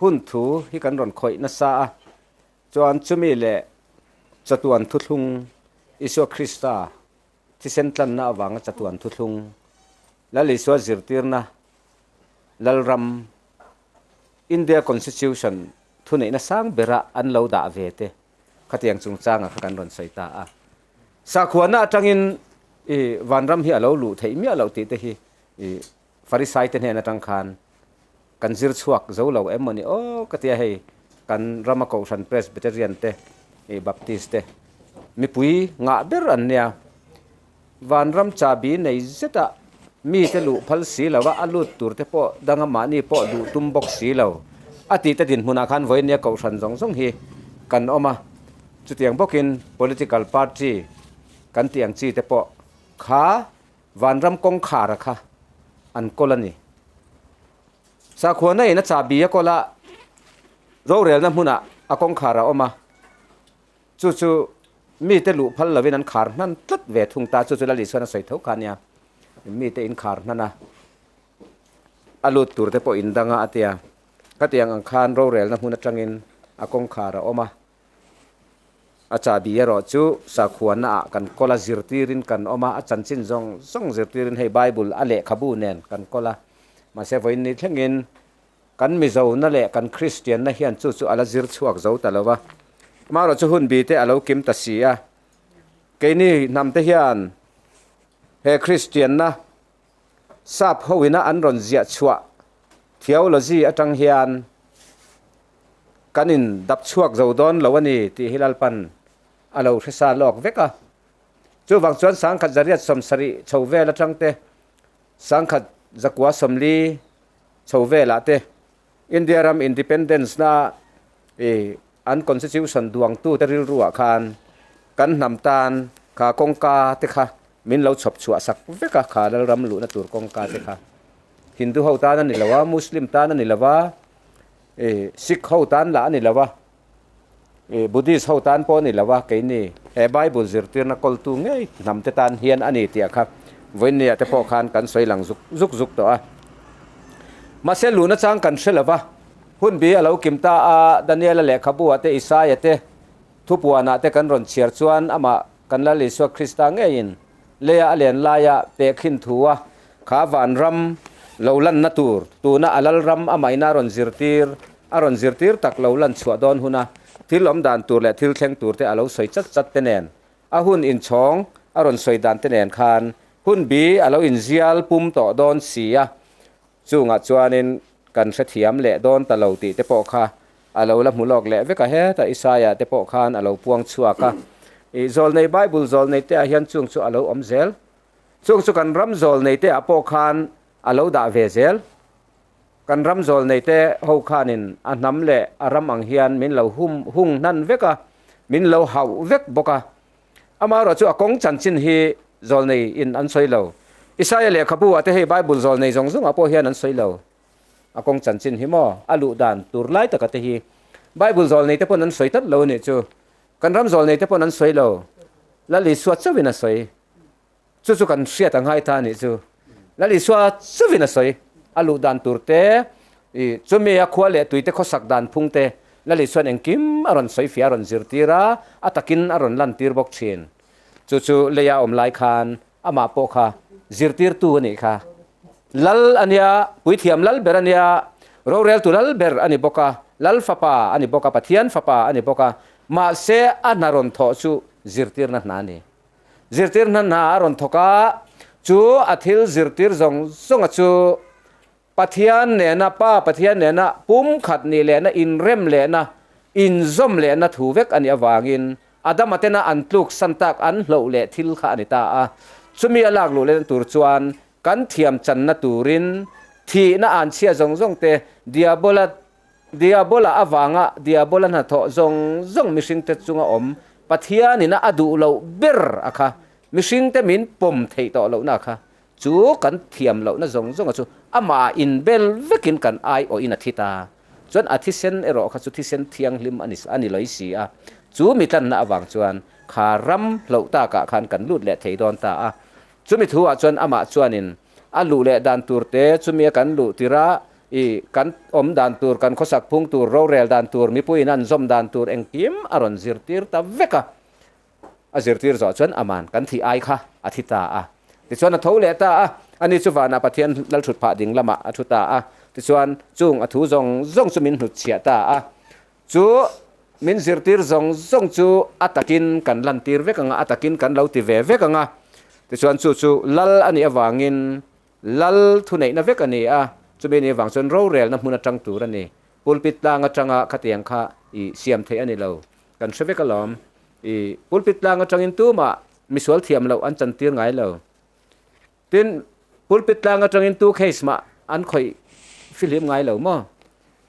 Hun thu hi kan rawn khawih nasa a, chuan chumi leh chatuan thuthlung Isua Krista thisen tlanna avanga chatuan thuthlung Lal Isua zirtirna Lalram India Constitution thuneihna sang bera an lo dah ve te khatiang chungchanga kha kan rawn sawi ta a. Sakhuana atangin i vanram hi a lo luh theih miah loh tih te hi i Farisai te hnen atang khan kan zir chhuak zo lo em mawni aw ka tia hei kan rama kohhran Presbyterian te ih Baptist te mipui ngah ber an nia. Vanram chabi nei zeta mi te luh phal si lo a, a lut tur te pawh danga mahni pawh duh tum bawk si lo a tih te dinhmunah khan vawinia kohhran zawng zawng hi kan awm a. Chutiang bawkin political party kan tih ang chi te pawh kha Vanram kawngkhar a kha an kawl a ni. Sakhuana in a chahbi a kawl a, rorelna hmunah a kawngkhar a awm a, chu chu mite luh phal lovin an khar hnan tlat ve thung ta, chu chu Lal Isuan a sawi tho kha ania, mite in khar hnan a, a lut tur te pawh in dang a a tia, khatiang ang khan rorelna hmun atangin a kawngkhar a awm a. A chahbi erawh chu sakhuana ah kan kawl a, zirtirin kan awm a, a chanchin zawng zawng zirtirin hei Bible a lehkhabu nen kan kawl a, mahse vawiin ni thlengin kan Mizona leh kan Kristianna hian chu chu a la zir chhuak zo ta lo va, amaherawh chu hun bi te a lo kim ta si a, keini hnam te hian he Kristianna sap hoina an rawn ziah chhuah theology atang hian Kan in dap chhuak zo dawn lo a ni tih hi Lalpan a lo hre sa lawk vek a. Chuvang chuan sangkhat zariat sawmsarih chho vel atang te, sangkhat zakua sawmli chho velah te India ram independence na i an constitution duangtu te rilruah khan kan hnam tan kha kawngka te kha min lo chhawp chhuah sak vek a, kha Lalram luhna tur kawngka te kha Hindu ho tan a ni lo a, Muslim tan a ni lo a, I Sikh ho tan lah a ni lo a, i Buddhist ho tan pawh a ni lo a, keini he Bible zirtirna kawltu ngei hnam te tan hian a ni tih kha vawinia te pawh khan kan sawi lang zuk zuk zuk tawh a. Mahse luhna chang kan hre lo va, hun bi a lo kim ta a, Daniela lehkhabu ah te Isaia te thupuanah te kan rawn chhiar chuan amah kan Lal Isua Krista ngeiin Leia a len laia tehkhin thu a, kha vanram lo lanna tur, tuna a lalram amahin a rawn zirtir, a rawn zirtir tak lo lan chhuah dawn huna thil awm dan tur leh thil thleng tur te a lo sawi chat chat te nen, a hun inchhawng a rawn sawi dan te nen khan hun bi a lo inzial pum tawh dawn si a, chungah chuanin kan hrethiam leh dawn ta lo tih te pawh kha A lo la hmu lawk leh vek a, heta Isaia te pawh khan a lo puang chhuak a. I zawlnei Bible zawlnei te ah hian chung chu a lo awm zel. Chung chu kan ram zawlnei te ah pawh khan a lo dah ve zel. Kan ram zawlnei te ho khanin a hnam leh a ram ang hian min lo hum hung hnan vek a, min lo hauh vek bawk a. Amaherawh chu a kawng chanchin hi zawlnei in an sawi lo. Isaia lehkhabu ah te hei Bible zawlnei zawng zawng ah pawh hian an sawi lo. A kawng chanchin hi maw? A luh dan tur lai taka te hi Bible zawl nei te pawn an sawi tlat lo a nih chu. Kan ram zawl nei te pawn an sawi lo. Lal Isua chauhin a sawi. Chu chu kan hriat a ngai ta a nih chu. Lal Isua chauhin a sawi. A luh dan tur te, i chumi a khua leh tui te khawsak dan phung te Lal Isua'n engkim a rawn sawi fiah a rawn zirtir a, a takin a rawn lantir bawk thin. Chu chu leia awm lai khan Amah pawh kha zirtirtu a nih kha. Lal a nia, puithiam lal ber a nia, roreltu lal ber a ni bawk a, lal fapa a ni bawk a, Pathian fapa a ni bawk a, mahse a hna rawn thawh chu zirtirna hna a ni. Zirtirna hna a rawn thawk a, chu a thil zirtir zawng zawnga chu Pathian nena, Pa Pathian nena pumkhat nih lehna, inrem lehna, inzawm lehna thu vek a nih avangin Adama tena an tluk san tak an hloh leh thil kha a ni ta a. Chumi a lak luh lehna tur chuan kan thiam channa turin thihna anchhia zawng zawng te, Diabola, Diabola avanga Diabola hnathawh zawng zawng mihringte chunga awm Pathianina a duh loh ber a kha, mihringte min pawm theih tawh lohna kha Chu kan thiam lohna zawng zawnga chu amah inbel vekin kan aiawhin a thi ta. Chuan a thisen erawh kha chu thisen thianghlim a ni a ni loi si a. Chu mi tlanna avang chuan kha ram hloh takah khan kan lut leh thei dawn ta a. Chumi thuah chuan amah chuanin a luh leh dan tur te chumi a kan luh tir a, I kan awm dan tur, kan khawsak phung tur, rorel dan tur, mipuiin an zawm dan tur engkim a rawn zirtir ta vek a. A zirtir zawh chuan aman kan thih ai kha a thi ta a. Tichuan a tho leh ta a, ani chu vanah Pathian lalthut phah ding lamah a thu ta a. Tichuan chung a thu zawng zawng chu min hnutchhiah ta a. Chu min zirtir zawng zawng chu a takin kan lantir vek ang a, a takin kan lo ti ve vek ang a. Tichuan chu chu lal a nih avangin Lal thuneihna vek a ni a, chumi ni vang chuan rorelna hmun atang tur a ni. Pulpit tlang atanga khatiang kha i siam theih a ni lo. Kan hre vek alawm. I pulpit tlang atangin tumah misual thiam loh an chantir ngai lo. Tin, pulpit tlang atangin tu case mah an khawih fihlim ngai lo maw?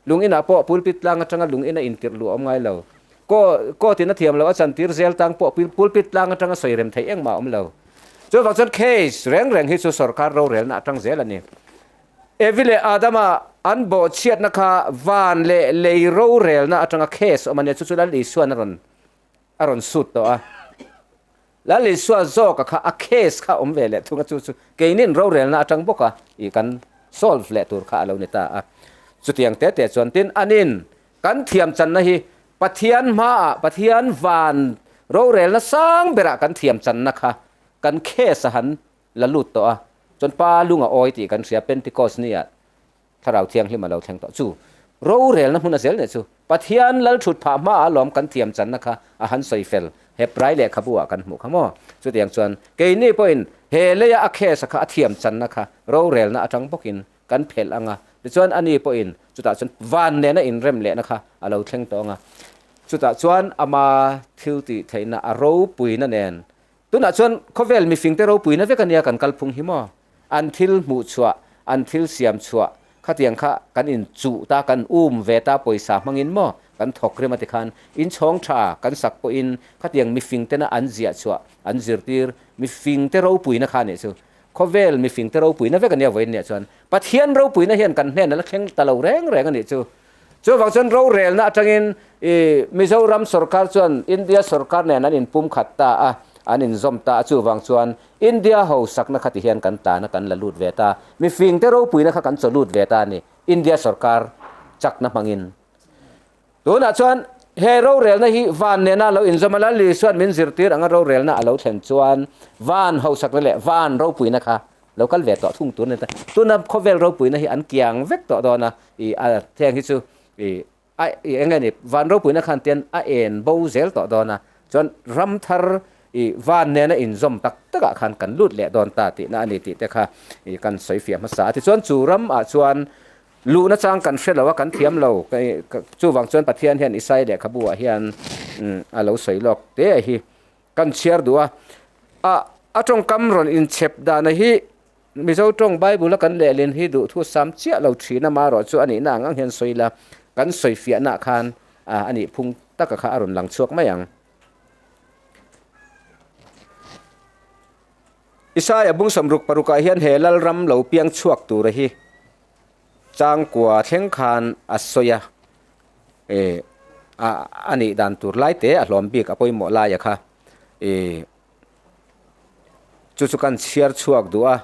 Lung inah pawh pulpit tlang atanga lung ina intirh luh a awm ngai lo. Kaw, court in a thiam loh a chantir zel tang pawh pulpit tlang atanga sawi rem theih engmah a awm lo. Chuvang chuan case reng reng hi chu sorkar rorelna atang zel a ni. Evi leh Adama an bawhchhiatna kha van leh lei rorelna atanga case awm a nia, chu chu Lal Isuan a rawn a rawn sut tawh a. Lal Isua zawka kha a case kha awm ve leh thung a, chu chu keinin rorelna atang bawk a i kan solve leh tur kha a lo ni ta a. Chutiang te te chuan tin anin kan thiam channa hi Pathian hmaah Pathian van rorelna sang berah kan thiam channa kha kan case a han la lut tawh a, chuan Pa lunga awi tih kan hria Pentecost nia Thlarau Thianghlim a lo thleng tawh. Chu rorelna hmun a zel nih chu Pathian lal thut phah hmaah lawm kan thiam channa kha a han sawi fel. Hebrai lehkhabu ah kan hmuh kha maw? Chutiang chuan keini pawhin he leia a case-a kha a thiam channa kha rorelna atang bawkin kan phelh ang a, tichuan ani pawhin chutah chuan van nena inrem lehna kha a lo thleng tawh ang a. Chutah chuan ama thil tih theihna a ropuina nen Tunah chuan khawvel mifingte ropuina vek ania kan kalphung hi maw? An thil hmuh chhuah, an thil siam chhuah khatiang kha kan inchuh ta, kan um ve ta pawisa hmangin maw kan thawk rem a ti khan inchhawng tha kan sak pawhin khatiang mifingtena an ziah chhuah, an zirtir mifingte ropuina kha nih chu. Khawvel mifingte ropuina vek ania vawiin nia chuan Pathian ropuina hian kan hnenah la thleng ta lo reng reng a nih chu. Chuvang chuan rorelna atangin i Mizoram sorkar chuan India sorkar nen an inpumkhat ta a, an inzawm ta a, chuvang chuan India ho sakna kha ti hian kan tana kan la lut ve ta, mifingte ropuina kha kan chaw lut ve ta a ni, India sorkar chakna hmangin. Tunah chuan he rorelna hi van nena lo inzawm a, Lal Isua'n min zirtir anga rorelna a lo thlen chuan van hosakna leh van ropuina kha Lo kal ve tawh thung tur a ni ta. Tuna khawvel ropuina hi an kiang vek tawh dawn a, i a heng hi chu i a i eng nge ni van ropuina khan tian a en bo zel tawh dawn a, chuan ram thar i van nena inzawm tak takah khan kan lut leh dawn ta tihna a ni tih te kha i kan sawi fiah hmasa a. Tichuan chu ram ah chuan luhna chang kan hre lo a, kan thiam lo, chuvang chuan Pathian hian Isai lehkhabu ah hian a lo sawi lawk te hi. Kan chhiar duh a, a a tawngkam rawn inchhep dahna hi Mizo tawng Bible a kan lehlin hi duhthu sam chiah lo thin a, marawh chu a nihna ang ang hian sawi ila, kan sawi fiahnaah khan a nih phung taka kha a rawn lang chhuak mai ang. Isaia bung sawmruk parukah hian he Lalram lo piang chhuak tura hi Changkua thleng khan a sawi a, e a a nih dan tur lai te a hlawm bik a pawimawh laia kha e chu chu kan chhiar chhuak duh a.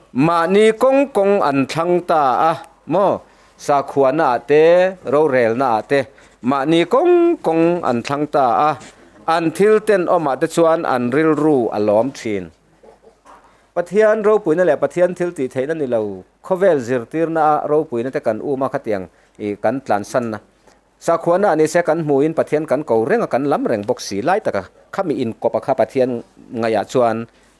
Mahni kawng kawng an thlang ta a maw sakhuana ah te rorelna ah te mahni kawng kawng an thlang ta a, an thil tenawmah te chuan an rilru a lawm thin. Pathian ropuina leh Pathian thil tih theihna ni lo, khawvel zirtirna a ropuina te kan um a khatiang i kan tlansanna. Sakhuana a ni se kan hmuhin Pathian kan ko reng a, kan lam reng bawk si lai taka khami inkawp a kha Pathian ngaihah chuan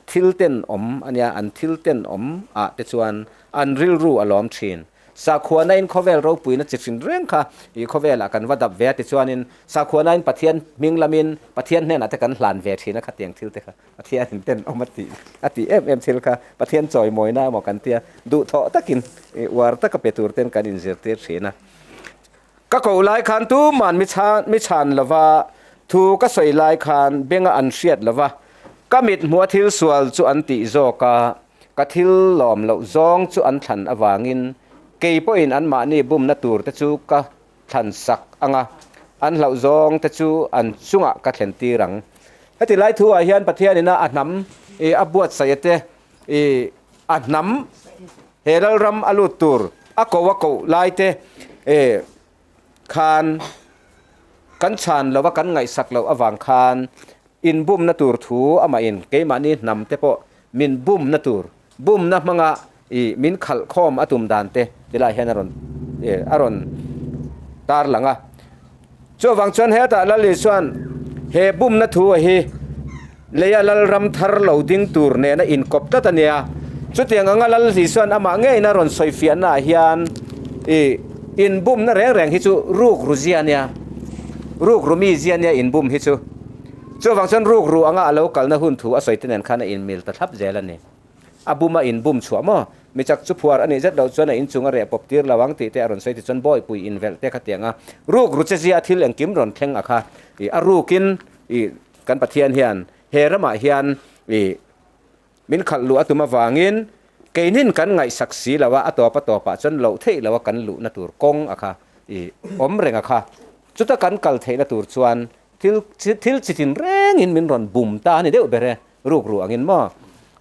thil tenawm a nia, an thil tenawm ah te chuan an rilru a lawm thin. Sakhuanain khawvel ropuina chi hrin reng kha i khawvelah kan va dap ve a tichuanin Sakhuanain Pathian hming lamin Pathian hnenah te kan hlan ve thin a khatiang thil te kha Pathianin tenawm a tih a tih em em thil kha Pathian chawimawina emaw kan tia duhthawh takin i uar taka pe tur ten kan inzirtir thin a. Ka koh lai khan tuman mi chhan mi chhan lova thu ka sawi lai khan benga an hriat lova ka mit hmuh a thil sual chu an tih zawk a, ka thil lawm loh zawng chu an thlan avangin kei pawhin anmahni bumna tur te chu ka thlan sak ang a, an hlauh zawng te chu an chungah ka thlen tir ang. Heti lai thu ah hian Pathian ina a hnam i a buatsaih te i. a hnam he lalram a lut tur a ko a koh lai te khan kan chhan lova kan ngaihsak loh avang khan inbumna tur thu amahin keimahni hnam te pawh min bumna tur bumna hmanga ih min khalh khawm a tum dan te tilai hian a rawn ih a rawn tar lang a. Chuvang chuan hetah Lal Isuan he bumna thu a hi leia Lalram thar lo ding tur nena inkawp tlat a nia. Chutiang anga Lal Isuan amah ngeiin a rawn sawi fiahnaah hian ih inbumna reng reng hi chu ruk ru zia nia, ruk ru mi zia nia inbum hi chu. Chuvang chuan ruk ru anga a lo kalna hun thu a sawi te nen khan a inmil ta thlap zel a ni. A bum a inbum chhuah maw? Mi chak chu phuar a nih zet loh chuan a inchung a reh pawp tir lo ang tih te a rawn sawi ti chuan Bawihpui invelh te kha tiang a ruk ru che zia a thil engkim rawn thleng a kha ih a rukin ih kan Pathian hian he ramah hian ih min khalh luh a tum avangin keinin kan ngaihsak si lo a a tawp a tawpah chuan loh theih lo a kan luhna tur kawng a kha ih awm reng a kha chuta kan kal theihna tur chuan thil thil chitin rengin min rawn bum ta a ni deuh ber e. Ruk ruh angin maw?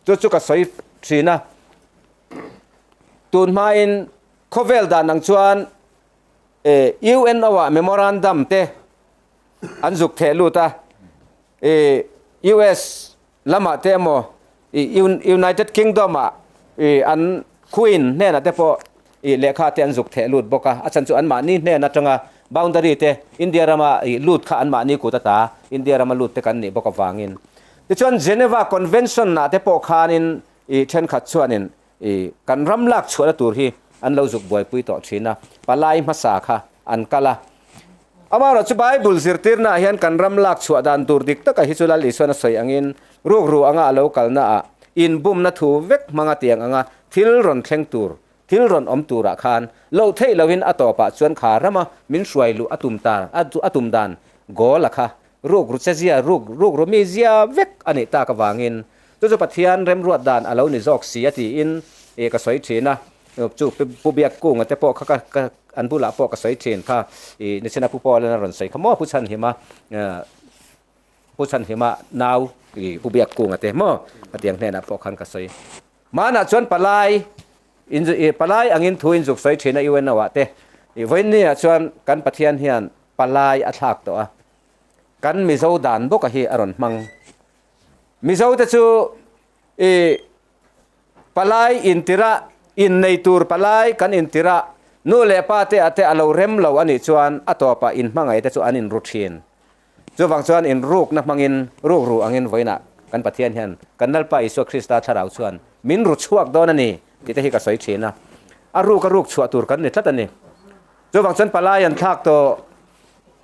Chu chu ka sawi thin a. Tun hmain khawvel dan ang chuan UNO-ah memorandum te an zuk theh lut a, US lamah te emaw United Kingdom-ah an Queen hnenah te pawh lehkha te an zuk theh lut bawk a, a chhan chu anmahni hnen atanga boundary te India rama lut kha anmahni kut ata India rama lut te kan nih bawk avangin. Tichuan Geneva Convention ah te pawh khanin thenkhat chuanin kan ram lak chhuahna tur hi an lo zuk buaipui tawh thin a, palai hmasa kha an kal a. Amaherawhchu Bible zirtirnaah hian kan ram lak chhuah dan tur dik taka hi chu Lal Isuan a sawi angin rukru anga a lo kalnaah inbumna thu vek hmanga tiang anga thil rawn thleng tur, thil rawn awm turah khan loh theih loin a tawpah chuan kha rama min hruai luh a tum ta a tum dan goal a kha rukru che zia ruk rukru mi zia vek a nih tak avangin chu chu Pathian remruat dan a lo ni zawk si a tiin ih ka sawi thin a, chu Pu Biakkunga te pawh kha ka ka an bulah pawh ka sawi thin kha ih nichina Pu Paul-an a rawn sawi kha maw Pu Chhanhima Pu Chhanhima nau ih Pu Biakkunga te maw a tiang hnenah pawh khan ka sawi. Hmanah chuan palai in ih palai angin thu in zuk sawi thin a UNO ah te ih vawiinni ah chuan kan Pathian hian palai a thlak tawh a, kan Mizo dan bawka hi a rawn hmang. Mizo te chu ih palai intira innei tur palai kan intira nu leh pa te ah te a lo rem lo a nih chuan a tawpah inhmangaih te chu an inru thin. Chuvang chuan inrukna hmangin rukru angin vawiinah kan Pathian hian kan Lalpa Isua Krista thlarau chuan min ru chhuak dawn a ni tih te hi ka sawi thin a. A ruk a ruk chhuah tur kan ni tlat a ni. Chuvang chuan palai an thlak tawh,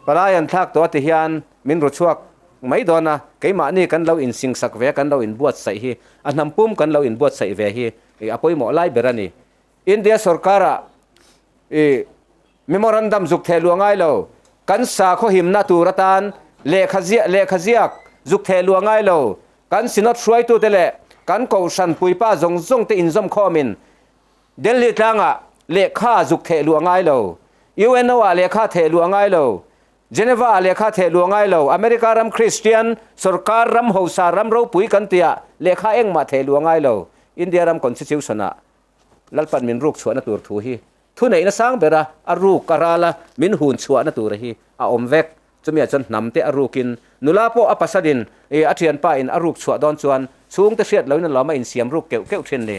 palai an thlak tawh a ti hian min ru chhuak mai dawn a, keimahni kan lo insingsak ve a, kan lo inbuatsaih hi, a hnam pum kan lo inbuatsaih ve hi a pawimawh lai ber a ni. India sorkara i memorandum zuk theh luah ngai lo, kan sakhaw himna tur atan lehkha ziah lehkha ziak zuk theh luah ngai lo, kan synod hruaitute leh kan kohhran puipa zawng zawng te inzawm khawmin Delhi tlangah lehkha zuk theh luah ngai lo, UNO ah lehkha theh luah ngai lo, Geneva ah lehkha theh luah ngai lo, America ram Kristian sorkar ram hosa ram ropui kan tihah lehkha engmah theh luah ngai lo, India ram constitution ah Lalpan min ruk chhuahna tur thu hi thuneihna sang bera a ruk a ral a, min hun chhuahna tura hi a awm vek. Chumiah chuan hnam te a rukin nula pawh a pasalin ih a thianpa in a ruk chhuah dawn chuan chhungte hriat loin a lawm a insiam ruk keuh keuh thin ni.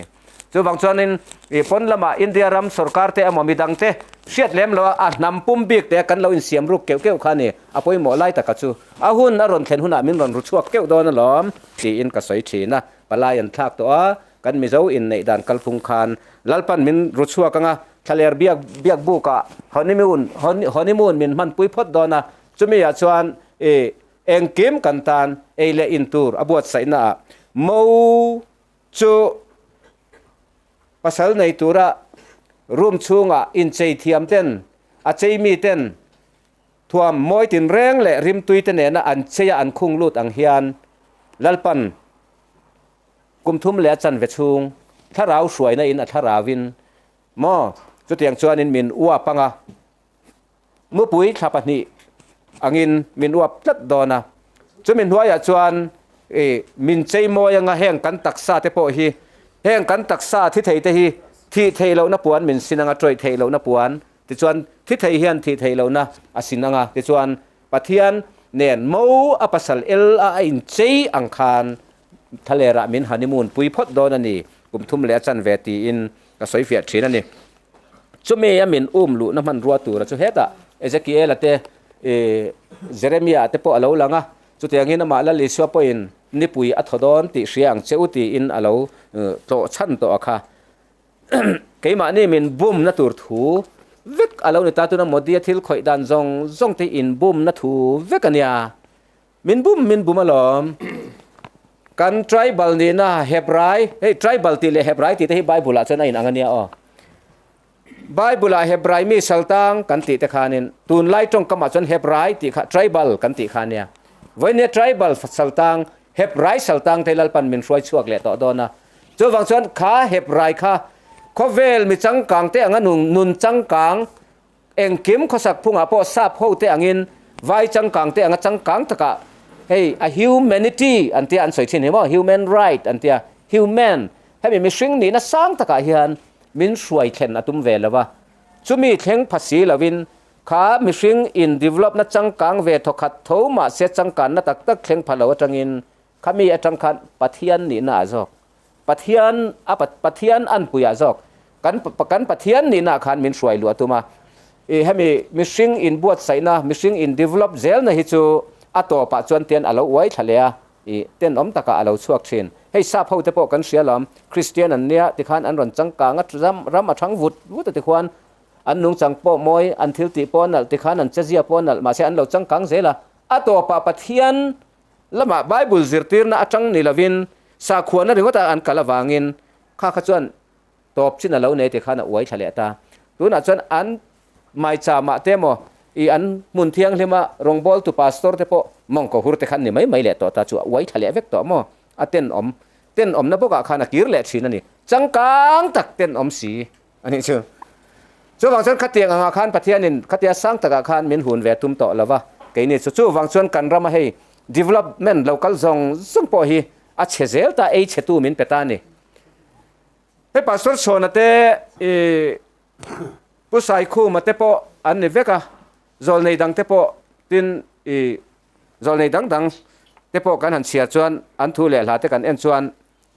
Chuvang chuanin ih pawn lamah India ram sorkar te emaw midang te hriat lem loh a a hnam pum bik te kan lo insiam ruk keuh keuh kha a ni. A pawimawh lai taka chu a hun a rawn thlen hunah min rawn ru chhuak keuh dawn alawm tiin ka sawi thin a. Palai an thlak tawh a, kan Mizo inneih dan kalphung khan Lalpan min ru chhuak anga thlaler biak biak bukah honeymoon honeymoon min hmanpui phawt dawn a, chumi ah chuan i engkim kan tan ei leh in tur a buatsaihna ah mo chu pasal nei tura room chhungah inchei thiam ten a chei mi ten Thuam mawi tinreng leh rimtui te nena an cheia an khung lut ang hian Lalpan kum thum leh a chanve chhung thlarau hruaina in a thlarauvin maw chutiang chuanin min uap anga mupui thla pahnih angin min uap tlat dawn a, chumi hnuaiah chuan i min chei mawi anga heng kan taksa te pawh hi. Heng kan taksa thi thei te hi thih theih lohna puan min sin anga tawih theih lohna puan tichuan thi thei hian thih theih lohna a sin anga tichuan Pathian nen mo a pasal el a a inchei ang khan thlalerah min honeymoon pui phawt dawn a ni kum thum leh a chanve tiin ka sawi fiah thin a ni. Chumi a min um luhna hmanrua tura chu hetah Ezekiel-a te ih Jeremia-a te pawh a lo lang a, chutiangin amah Lal Isua pawhin nipui a thaw dawn tih hria ang che u tiin a lo tlawh chhan tawh a kha. Keimahni min bumna tur thu vek a lo ni ta, tuna Modi-a thil khawih dan zawng zawng te inbumna thu vek a nia. Min bum min bum alawm. Kan tribal nihna Hebrai, hei tribal tih leh Hebrai tih te hi Bible ah chuan a inang a nia aw. Bible ah Hebrai mi saltang kan tih te khanin tunlai tawngkamah chuan Hebrai tih kha tribal kan tih kha a nia. Vawinia tribal saltang, Hebrai saltang te Lalpan min hruai chhuak leh tawh dawn a. Chuvang chuan kha Hebrai kha khawvel mi changkang te anga nun changkang Engkim khawsak phungah pawh sap ho te angin vai changkang te anga changkang takah hei a humanity an tia an sawi thin hi maw human right an tia human hemi mihring nihna sang takah hian min hruai thlen a tum ve lo a chumi thleng pha si lovin kha mihring in develop na changkang ve thawkhat tho mahse changkanna tak tak thleng pha lo atangin khami atang khan Pathian nihna ah zawk Pathian a Pathian an puiah zawk kan kan Pathian nihna khan min hruai luah tum a. I hemi mihring in buatsaihna, mihring in develop zelna hi chu a tawpah chuan tian a lo uai thla leh a, i tenawm takah a lo chhuak thin. Hei sap ho te pawh kan hria lawm, Kristian an nia tikhan an rawn changkang a, ram ram a thang vut vut a tikhuan an nungchang pawh mawi, an thil tih pawh a nalh tikhan an chezia pawh a nalh, mahse an lo changkang zel a. A tawpah Pathian Lamah Bible zirtirna atang ni lovin sakhuana ringawta an kal avangin kha kha chuan tawp chin a lo nei ti khan a uai thla leh ta. Tunah chuan an maicham-ah te emaw i an hmun thianghlima rawngbawltu pastor te pawh mawngkaw hur te khan ni mai mai leh tawh ta chu a uai thla leh vek tawh maw? A tenawm tenawmna bawkah khan a kir leh thin a ni. Changkang tak tenawm si a nih chu. Chuvang chuan khatiang angah khan Pathianin khatia sang takah khan min hun ve tum tawh lo va, keini chu chuvang chuan kan rama hei development lo kal zawng zawng pawh hi a chhe zel ta, ei chhetu min pe ta a ni. Hei Pastor Chhawna te i Pu Saikhuma te pawh an ni vek a, zawlnei dang te pawh tin i zawlnei dang dang te pawh kan han chhiar chuan an thu leh hla te kan en chuan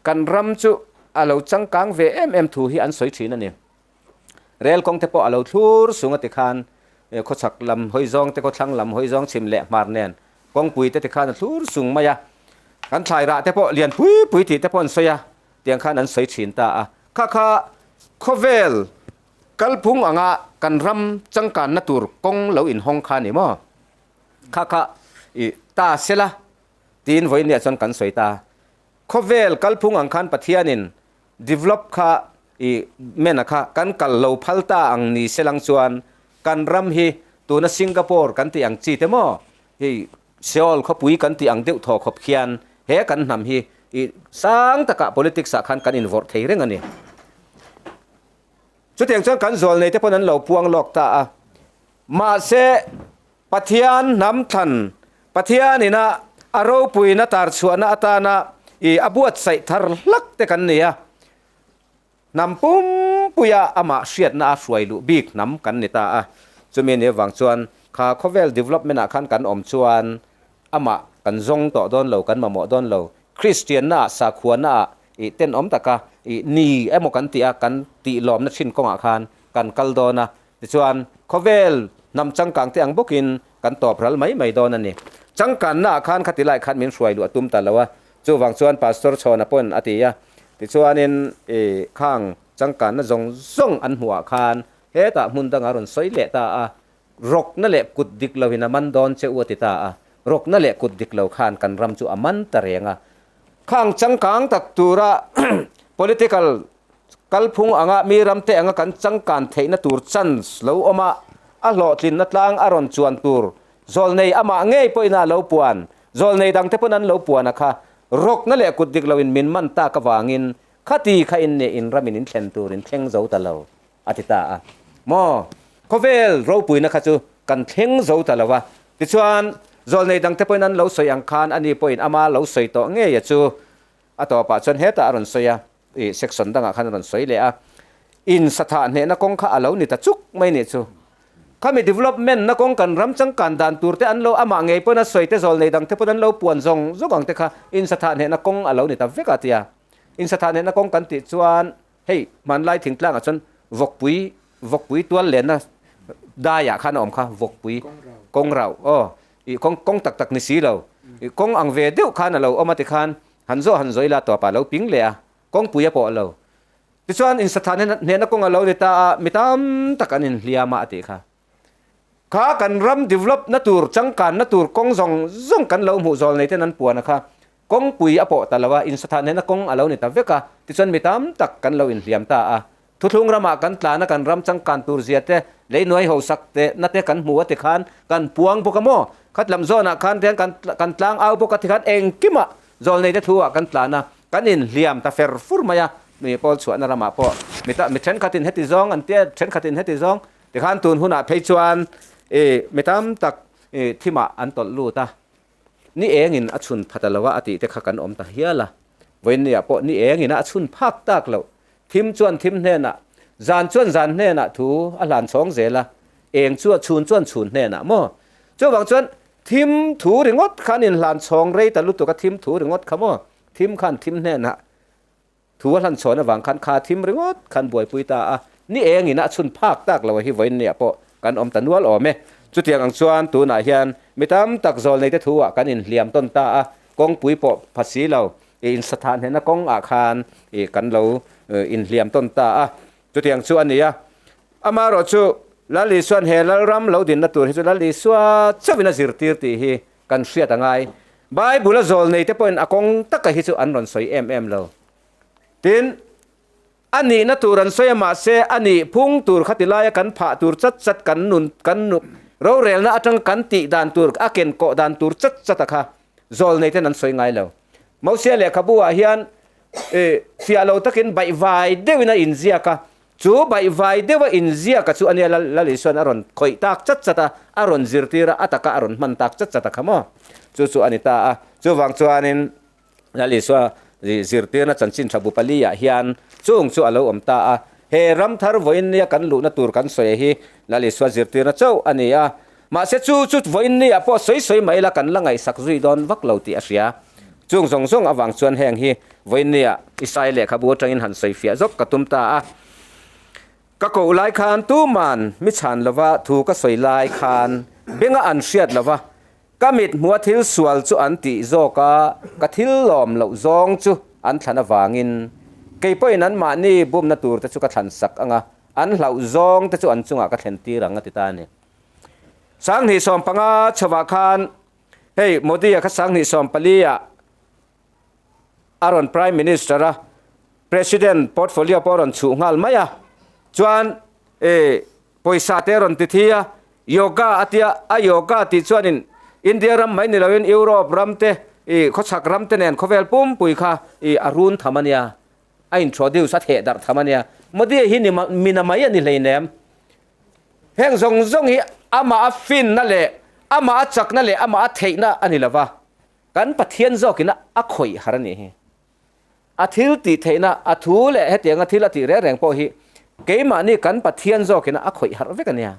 Kan ram chu a lo changkang ve em em thu hi an sawi thin a ni. Rel kawng te pawh a lo thlur sung a tikhan khawchhak lam hawi zawng te khawthlang lam hawi zawng chhim leh hmar nen kawngpui te tikhan a thlur sung mai a. Kan thlai rah te pawh lian pui pui tih te pawh an sawi a, tiang khan an sawi thin ta a. Kha kha khawvel kalphung anga kan ram changkanna tur kawng lo inhawng kha a ni maw? Kha kha i ta sela tiin vawiin chuan kan sawi ta. Khawvel kalphung ang khan Pathianin develop kha i mena kha kan kal lo phal ta ang ni selang chuan kan ram hi tuna Singapore kan tih ang chi te maw hei Seoul khawpui kan tih ang deuh thaw khawp khian he kan hnam hi i sang takah politics ah khan kan invawrh thei reng a ni. Chutiang chuan kan zual nei te pawn an lo puang lawk ta a. Mahse Pathian hnam thlan, Pathian ina a ropuina tar chhuahna atana i a buatsaih thar hlak te kan ni a. Hnam pumpuia amah hriatna a hruai luh bik hnam kan ni ta a. Chumi ni avang chuan kha khawvel development ah khan kan awm chuan amah kan zawng tawh dawn lo, kan mamawh dawn lo. Kristianna ah, sakhuana ah i tenawm taka i ni emaw kan tih a, kan tih lawmna thin kawngah khan kan kal dawn a. Tichuan, khawvel hnam changkang te ang bawkin kan tawp ral mai mai dawn a ni. Changkannaah khan khati lai khan min hruai luh a tum ta lo a, chuvang chuan Pastor Chhawna pawn a ti a. Tichuanin i khang changkanna zawng zawng an hmuhah khan hetah hmun dangah rawn sawi leh ta a, rawkna leh kut dik loin a man dawn che u a ti ta a. Rawkna leh kut dik lo khan kan ram chu a man ta reng a. Khang changkang tak tura political Kalphung anga mi ramte anga kan changkan theihna tur chance lo awm a, a hlawhtlinna tlang a rawn chuan tur zawlnei amah ngei pawhin a lo puan, zawlnei dangte pawn an lo puan a kha rawkna leh kut dik loin min man tak avangin khati kha in nih in ramin in thlen tur in thleng zo ta lo a ti ta a. Maw? Khawvel ropuina kha chu kan thleng zo ta lo a. Tichuan, zawlnei dangte pawhin an lo sawi ang khan ani pawhin ama lo sawi tawh ngei a chu a tawpah chuan hetah a rawn sawi a. ih section dangah khan a rawn sawi leh a. In sathah hnehna kawng kha a lo ni ta chuk mai nih chu. Khami development na kawng kan ram changkan dan tur te an lo amah ngei pawn a sawi te zawl nei dang te pawn an lo puan zawng zawng ang te kha in sathah hnehna kawng a lo ni ta vek a tia. In sathah hnehna kawng kan tih chuan hei hmanlai thingtlangah chuan vawkpui vawkpui tual lenna daiah khan a awm kha vawkpui kawng rauh aw ih kawng kawng tak tak ni si lo ih kawng ang ve deuh khan a lo awm a tikhan han zawh han zawih la tawpah a lo ping leh a kawngpui a pawh lo. Tichuan insathan hnehna kawng a lo ni ta a, mi tam tak an inhliam a a tih kha. Kha kan ram develop na tur, changkan na tur kawng zawng zawng kan lo hmuh zawl nei ten an puan a kha. Kawngpui a pawh ta lo a, insathan hnehna kawng a lo ni ta vek a, tichuan mi tam tak kan lo inhliam ta a. Thuthlung ramah kan tlan a, kan ram changkan tur zia te, leinuai hosak te na te kan hmu a tikhan kan puang bawk a maw? Khat lam zawnah khan te hian kan tlang au bawk a tikhan engkimah zawl nei te thu ah kan tlan a. Kan inhliam ta fer fur mai a, mi pawl chhuahna ramah pawh mi ta mi thenkhatin heti zawng an tia, thenkhatin heti zawng tikhan tun hunah phei chuan ih mi tam tak ih thimah an tawlh lut a, ni engin a chhun pha ta lo a a tih te kha kan awm ta hial a, vawiinniah pawh ni engin a chhun phak tak loh, thim chuan thim hnenah, zan chuan zan hnenah thu a hlan chhawng zel a, eng chu chhun chuan chhun hnenah maw? Chuvang chuan thim thu ringawt khan inhlan chhawng rei ta lutuk a, thim thu ringawt kha maw? Thim khan thim hnenah thu a hlan chhawn avang khan kha thim ringawt khan buaipui ta a, ni engin a chhun phak tak lo a hi vawiin niah pawh kan awm ta nual awm e. Chutiang ang chuan tunah hian mi tam tak zawl neite thu ah kan inhliam tawn ta a, kawngpui pawh pha si lo i insathah hnehna kawng ah khan i kan lo inhliam tawn ta a, chutiang chu a ni a. Amaherawh chu Lal Isua'n he Lalram lo dinna tur hi chu Lal Isua chauhin a zirtir tih hi Kan hriat a ngai. Bible a zawl nei te pawhin a kawng taka hi chu an rawn sawi em em lo. Tin, a nihna tur an sawi a mahse a nih phung tur kha ti laia kan phah tur chat chat kan nun kan nuk rorelna atanga kan tih dan tur a ken kawh dan tur chat chat a kha zawl nei ten an sawi ngai lo. Mosia lehkhabu ah hian fiah lo takin baihvai deuhin a inziak a, Chu baihvai deuha inziaka chu ania Lal Isuan a rawn khawih tak chat chat a, a rawn zirtir a, a taka a rawn hman tak chat chat a kha maw? Chu chu a ni ta a. Chuvang chuanin Lal Isua zirtirna chanchin tha bu paliah hian chung chu a lo awm ta a. He ram thar vawiin nia kan luhna tur kan sawi hi Lal Isua zirtirna chauh a ni a. Mahse chu chu vawiin niah pawh sawi sawi mai ila kan la ngaihsak zui dawn vak lo tih a hria. Chung zawng zawng avang chuan heng hi vawiin niah Isai lehkhabu atangin han sawi fiah zawk ka tum ta a. Ka koh lai khan tuman mi chhan lova thu ka sawi lai khan benga an hriat lova ka mit hmua thil sual chu an tih zawk a, ka thil lawm loh zawng chu an thlan avangin kei pawhin anmahni bumna tur te chu ka thlan sak ang a, an hlauh zawng te chu an chungah ka thlen tir ang a ti ta a ni. 2015 chhovah khan hei Modi-a kha 2014 ah a rawn Prime Minister a, President portfolio pawh a rawn chhuh nghal mai a, chuan eh pawisa te a rawn ti thi a, yoga a tia, a yoga tih chuanin India ram mai ni loin Europe ram te ih khawchhak ram te nen khawvel pumpui kha ih a run tham a nia, a introduce a theh darh tham a nia. Modi-a hi ni mina mai a ni hleinem. Heng zawng zawng hi amah a finna leh amah a chakna leh amah a theihna a ni lova, kan Pathian zawkin a khawih har a nih hi. A thil tih theihna, a thu leh hetianga thil a tih reng reng pawh hi keimahni kan Pathian zawkin a khawih harh vek a nia.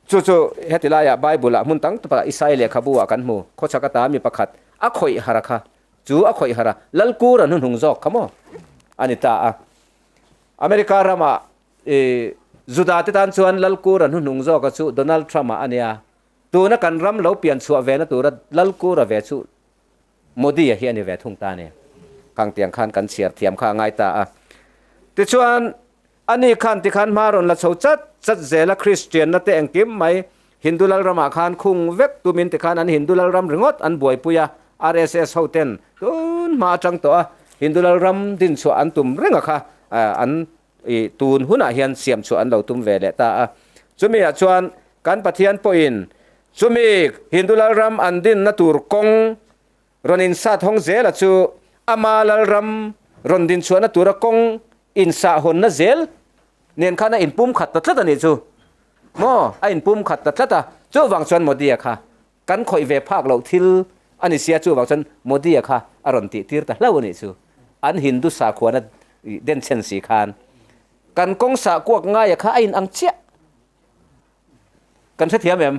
Chu chu heti laiah Bible-ah hmun tam takah Isai lehkhabu-ah kan hmu, khawchhak ata mi pakhat a khawih har a kha, chu a khawih har a, Lalkur a hnuhnung zawk kha maw a ni ta a. America ramah I Juda te tan chuan Lalkura hnuhnung zawka chu Donald Trump-a a nia. Tuna kan ram lo pian chhuah ve na tura Lalkura ve chu Modi-a hi a ni ve thung ta a ni. Khang tiang khan kan chhiar thiam kha a ngai ta a. Tichuan, ani khan tikhan hma rawn la chho chat chat zela Kristianna te engkim mai Hindu Lalramah khan khung vek tumin tikhan an Hindu Lalram ringawt an buaipui a, RSS hoten tun hma atang tawh a Hindu Lalram dinchhuah an tum reng a kha an I tun hunah hian siam chhuah an lo tum ve leh ta a. Chumi ah chuan kan Pathian pawhin chumi Hindu Lalram an dinna tur kawng rawn insat hawng zela chu ama Lalram rawn din chhuahna tura kawng insah hawnna zel nen khan a inpum khat ta tlat a nih chu. Maw? A inpum khat ta tlat a. Chuvang chuan Modi-a kha kan khawih ve phak loh thil a ni sia chuvang chuan Modi-a kha a rawn tih tir ta hlauh a nih chu. an Hindu sakhuana denchhen si khan kan kawng sah kuak ngaia kha a inang chiah. Kan hrethiam em?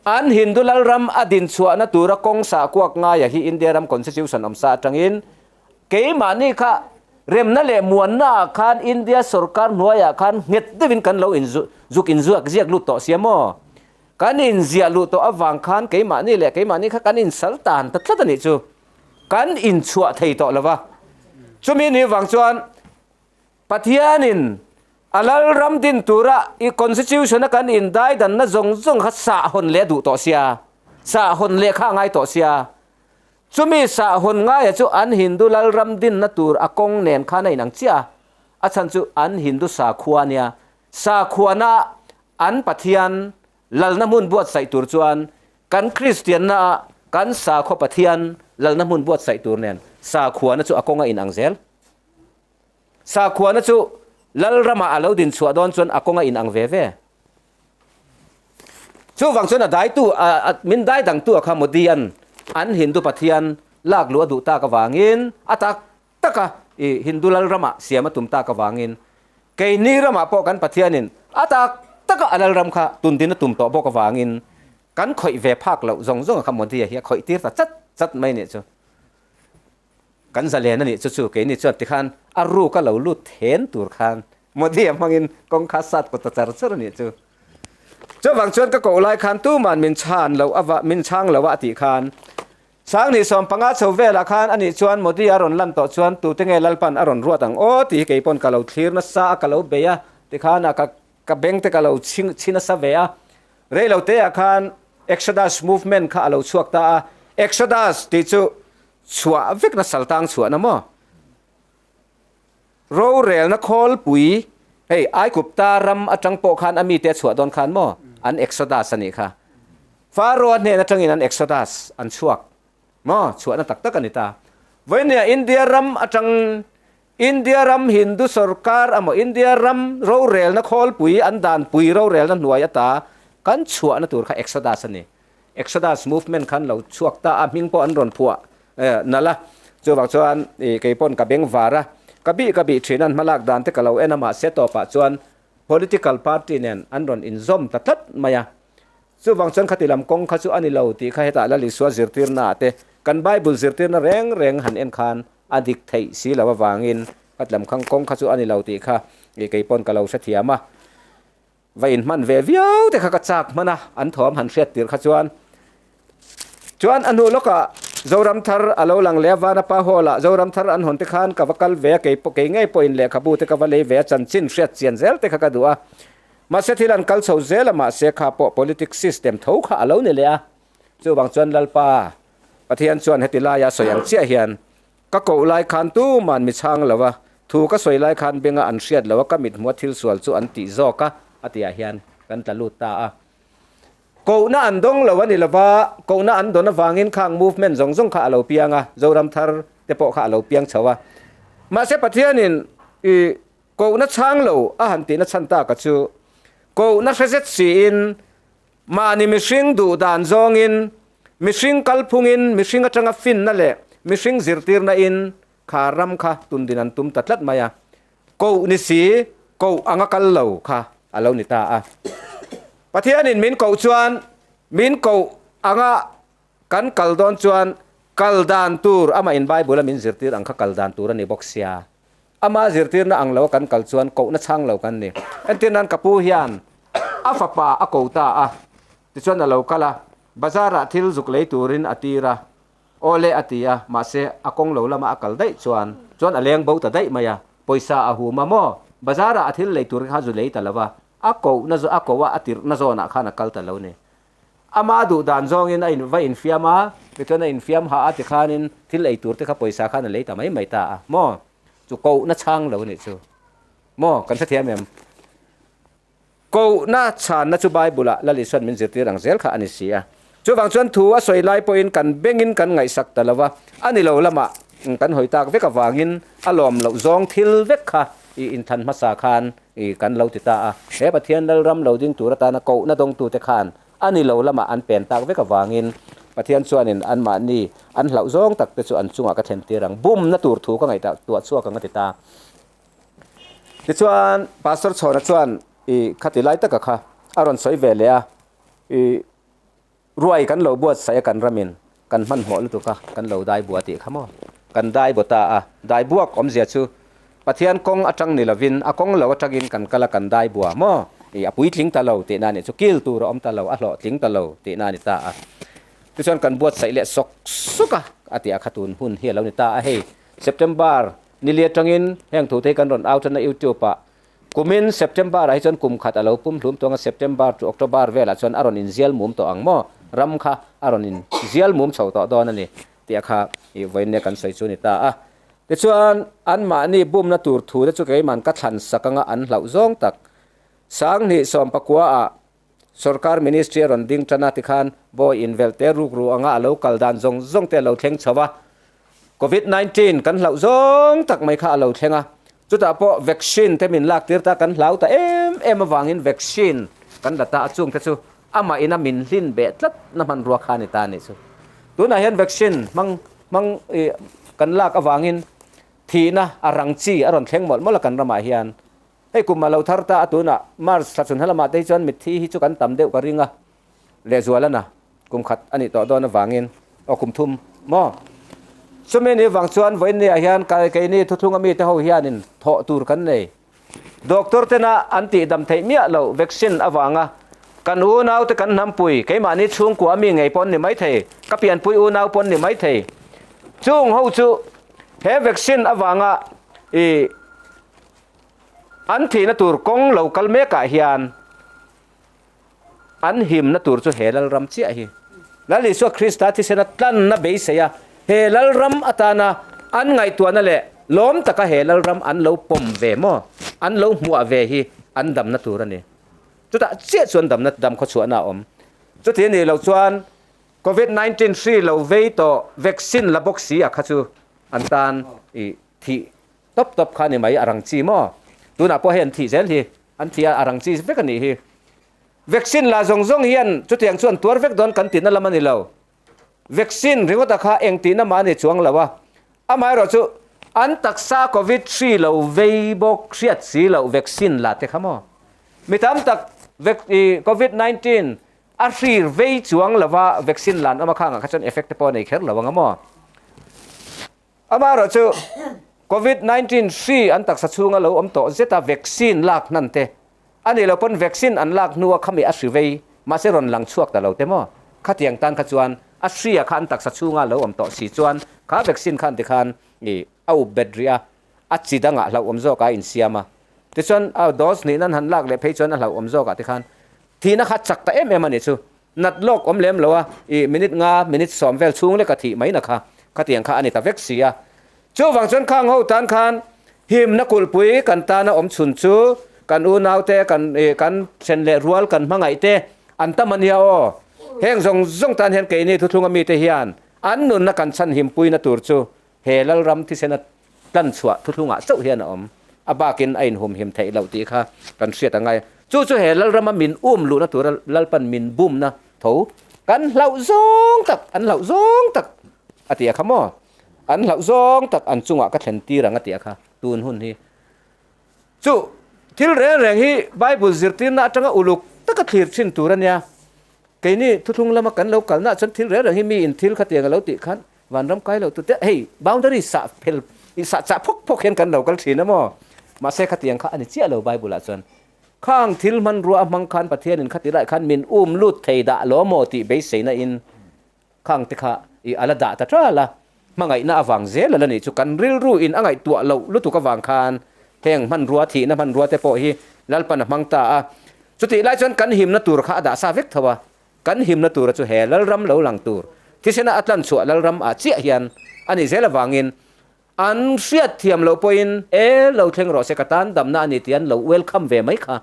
An Hindu lalram a dinchhuahna tura kawng sah kuak ngaia hi India ram Constitution awm sa atangin keimahni kha remna leh muanna ah khan India sorkar hnuaiah khan nghet deuhin kan lo inzuk inzuak ziak lut tawh sia maw? Kan inziah luh tawh avang khan keimahni leh keimahni kha kan insal tan ta tlat a nih chu. Kan inchhuah thei tawh lo va. Chumi ni vang chuan Pathianin a lalram din tura i constitution-a kan indaidanna zawng zawng kha sah hawn leh a duh tawh sia, sah hawn leh kha a ngai tawh sia. Chumi sah hawn ngaia chu an Hindu lalram dinna tur a kawng nen khan a inang chiah a, a chhan chu an Hindu sakhua a nia. Sakhuana an Pathian lalna hmun buatsaih tur chuan kan Kristianna ah kan sakhua Pathian lalna hmun buatsaih tur nen sakhuana chu a kawng a inang zel. Sakhuana chu lalramah a lo din chhuah dawn chuan a kawng a inang ve ve. Chuvang chuan a daitu, min dai dangtu a kha Modi-a'n an Hindu Pathian lak luh a duh tak avangin a tak taka i Hindu lalramah siam a tum tak avangin keini ramah pawh kan Pathianin a tak taka a lalram kha tundin a tum tawh bawk avangin kan khawih ve phak loh zawng zawng a kha Modi-a hi a khawih tir ta chat chat mai nih chu. Kan zalen a nih chu chu keini chuan tikhan a ruk a lo lut then tur khan Modi-a hmangin kawngka sat kut ta char char a nih chu. Chuvang chuan ka koh lai khan tuman min chhan loh ava min chhang lo a a tih khan Sanghnih 15 chho velah khan a nih chuan Modi a rawn lan tawh chuan tute nge Lalpan a rawn ruat ang aw tih hi kei pawn ka lo thlir nasa a ka lo bei a tikhan a ka ka beng te ka lo chhi chhi nasa ve a. Reilo te ah khan Exodus movement kha a lo chhuak ta a, Exodus tih chu chhuah vekna saltang chhuahna maw? Rorelna khawlpui, hei Aigupta ram atang pawh khan a mite a chhuah dawn khan maw? An Exodus a nih kha. Pharaoh-a hnen atangin an Exodus an chhuak maw? Chhuahna tak tak a ni ta. Vawinia India ram atang India ram Hindu sorkar amaw India ram rorelna khawlpui an danpui rorelna hnuai ata kan chhuahna tur kha Exodus a ni. Exodus movement khan lo chhuak ta a, hming pawh an rawn phuah nalh a. Chuvang chuan kei pawn ka beng var a, ka bih ka bih thin a, an hmalak dan te ka lo en a, mahse tawpah chuan political party nen an rawn inzawm ta tlat mai a. Chuvang chuan khati lam kawng kha chu a ni lo tih kha hetah Lal Isua zirtirna ah te kan Bible zirtirna reng reng han en khan a dik theih si lo avangin khat lam khang kawng kha chu a ni lo tih kha kei pawn ka lo hrethiam a. Va inhman ve viau te kha ka chak hman a, an thawm han hriat tir kha chuan. Chuan a hnu lawkah Zoram thar a lo lang leh a, Vanapa Hall ah Zoram thar an hawn te khan ka va kal ve a, kei pawh kei ngei pawhin lehkhabu te ka va lei ve a, chanchin hriat chian zel te kha ka duh a. Mahse thil an kal chho zel a, mahse kha pawh politics system tho kha a lo ni leh a. Chuvang chuan Lalpa Pathian chuan heti laia sawi ang chiah hian Ka koh lai khan tuman mi chhang lo a, thu ka sawi lai khan benga an hriat lo a, ka mithmua thil sual chu an tih zawk a, a tihah hian kan tla lut ta a. Kohna an dawng lo a ni lova, kohna an dawn avangin khang movement zawng zawng kha a lo piang a, Zoram thar te pawh kha a lo piang chho a. Mahse Pathianin i kohna chhang lo a han tihna chhan taka chu kohna hre zet siin Mahni mihring duh dan zawngin, mihring kalphungin, mihring atanga finna leh mihring zirtirna in kha ram kha tundin an tum ta tlat mai a. Koh ni si, koh anga kal lo kha a lo ni ta a. Pathianin min koh chuan min koh anga kan kal dawn chuan kal dan tur amah in Bible a min zirtir ang kha kal dan tur a ni bawk sia. Ama zirtirna ang lo a kan kal chuan kohna chhang lo kan ni. Entir nan ka pu hian a fapa a ko ta a, tichuan a lo kal a, bazar ah thil zuk lei turin a tir a, aw le a ti a, mahse a kawng lo lama a kal daih chuan chuan a leng bo ta daih mai a, pawisa a hum a maw, bazar ah a thil lei tur kha zu lei ta lo a, a kohna a ko a a tirhna zawnah khan a kal ta lo ni. Ama duh dan zawngin a in va infiam a, tichuan a infiam hah a tikhanin thil ei tur te kha pawisa khan a lei ta mai mai ta a, maw? Chu kohna chhang lo nih chu. Maw? Kan hrethiam em? Kohna chhanna chu Bible-ah Lal Isuan min zirtir ang zel kha a ni si a. Chuvang chuan thu a sawi lai pawhin kan bengin kan ngaihsak ta lo va, a ni lo lamah kan hawi tak vek avangin a lawm loh zawng thil vek kha i inthan hmasa khan I kan lo ti ta a, he Pathian Lalram lo ding tur atana kohna dawngtute khan a ni lo lamah an pen tak vek avangin. Pathian chuanin anmahni an hlauh zawng tak te chu an chungah ka thlen tir ang, bumna tur thu ka ngaihtuah tuah chhuak ang a ti ta. Tichuan Pastor Chhawna chuan i khati lai taka kha a rawn sawi ve leh a, i Ruai kan lo buatsaih a kan ramin kan hmanhmawh lutuk a, kan lo dai bua tih kha maw? Kan dai baw ta a, dai buak awmzia chu Pathian kawng atang ni lovin a kawng lo atangin kan kal a kan dai bua maw? Ih a puitling ta lo tihna a nih chu, kil tur a awm ta lo, a hlawhtling ta lo tihna a ni ta a. Tichuan kan buatsaih leh sawk sawk a, a tih a kha tun hun hi a lo ni ta a, hei September nili atangin heng thute hi kan rawn au tan a YouTube ah Kumin September ah hi chuan kum khat a lo pum hlum tawng a, September to October velah chuan a rawn inzial mum tawh ang maw? Ram kha a rawn inzial mum chho tawh dawn a ni tih a kha i vawiin nia kan sawi chu a ni ta a. Tichuan, anmahni bumna tur thu te chu keiman ka thlan sak anga an hlauh zawng tak. Sanghnih sawmpakua ah Sorkar Ministry a rawn ding tan a tikhan bawi invelh te rukru anga a lo kal dan zawng zawng te a lo thleng chho a. Covid 19 kan hlauh zawng tak mai kha a lo thleng a. Chutah pawh vaccine te min lak tir ta kan hlau ta em em avangin vaccine kan la ta a chung te chu amah ina min hlin beh tlat na hmanrua kha a ni ta a nih chu. Tunah hian vaccine hmang hmang kan lak avangin thihna a rang chi a rawn thleng mawlh mawlh a kan ramah hian. Hei kum a lo thar ta a tunah March thla chhun helamah te hi chuan mitthi hi chu kan tam deuh ka ring a, lehzualana kum khat a nih tawh dawn avangin aw kum thum maw? Chumi ni vang chuan vawiinniah hian keini thuthlunga mite ho hianin thawh tur kan nei. Doctor tena an tihdam theih miah loh vaccine avanga kan unaute kan hnampui keimahni chhungkua ami ngei pawn ni maithei, ka pianpui unau pawn ni maithei. Chung ho chu he vaccine avanga i An thihna tur kawng lo kal mekah hian an himna tur chu he Lalram chiah hi. Lal Isua Krista thisena tlanna beisei a, he Lalram atana an ngaihtuahna leh lawm taka he Lalram an lo pawm ve maw, an lo hmuah ve hi an damna tur a ni. Chutah chiah chuan damna dam khawchhuahna a awm. Chuti a nih loh chuan Covid 19 hri lo vei tawh vaccine la bawk si a kha chu an tan i thih Tawp tawp kha a ni mai, a rang chi maw? Tunah pawh hei an thih zel hi, an thih a, a rang chi vek a nih hi. Vaccine la zawng zawng hian chutiang chu an tuar vek dawn kan tihna lam a ni lo. Vaccine ringawta kha eng tihna mah a ni chuang lo a. Amaherawh chu an taksa Covid hri lo vei bawk hriat si loh vaccine la te kha maw? Mi tam tak Covid 19 a hri vei chuang lova vaccine lan awm a khangah kha chuan effect te pawh a nei kher lo ang a maw? Amaherawh chu Covid 19 hri an taksa chhunga lo awm tawh zeta vaccine lak hnan te a nih loh pawn vaccine an lak hnua khami a hri vei mahse rawn lang chhuak ta lo te maw? Khatiang tan kha chuan a hria kha an taksa chhunga lo awm tawh si chuan kha vaccine khan tikhan ih a up bet rih a, a chi dangah hlauhawm zawkah a insiam a. Tichuan a dose hnihna an han lak leh phei chuan a hlauhawm zawkah tikhan thihna kha chak ta em em a nih chu. Nat lawk awm lem lo a, ih minute nga, minute sawm vel chhung leka thih mai na kha, khatiang kha a ni ta vek si a. Chuvang chuan khang ho tan khan himna kulhpui kan tana awm chhun chu kan unaute, kan ih kan then leh rual kan hmangaih te an tam a nia aw. Heng zawng zawng tan hian keini thuthlunga mite hian an nunna kan chhan himpuina tur chu He Lalram thisena tlan chhuah thuthlungah chauh hian a awm. A bakin a inhumhim theih loh tih kha kan hriat a ngai. Chu chu he Lalrama min um luhna tura Lalpan min bumna tho kan hlauh zawng tak, an hlauh zawng tak a ti a kha maw? An hlauh zawng tak an chungah ka thlen tir ang a ti a kha tun hun hi. Chu thil reng reng hi Bible zirtirna atanga uluk taka thlir thin tur a nia. Keini thuthlung lama kan lo kalnaah chuan thil reng reng hi miin thil khatiang a lo tih khan Vanram kai lo tute hei boundary sah phel i sah chah phawk phawk hian kan lo kal thin a maw? Mahse khatiang kha a ni chiah lo Bible ah chuan khang thil hmanrua a hmang khan Pathian in khati lai khan min um lut thei dah lo maw tih beiseina in khang te kha i a la dah ta tral a, hmangaihna avang zel a la nih chu kan rilru in a ngaihtuah loh lutuk avang khan heng hmanrua thihna hmanrua te pawh hi Lalpan a hmang ta a, chutih lai chuan kan himna tur kha a dah sa vek tho a. Kan himna tura chu he Lalram lo lang tur thisena a tlan chhuah Lalram ah chiah hian a nih zel avangin an hriat thiam loh pawhin e lo thleng rawh se ka tan damna a ni tih an lo welcome ve mai kha,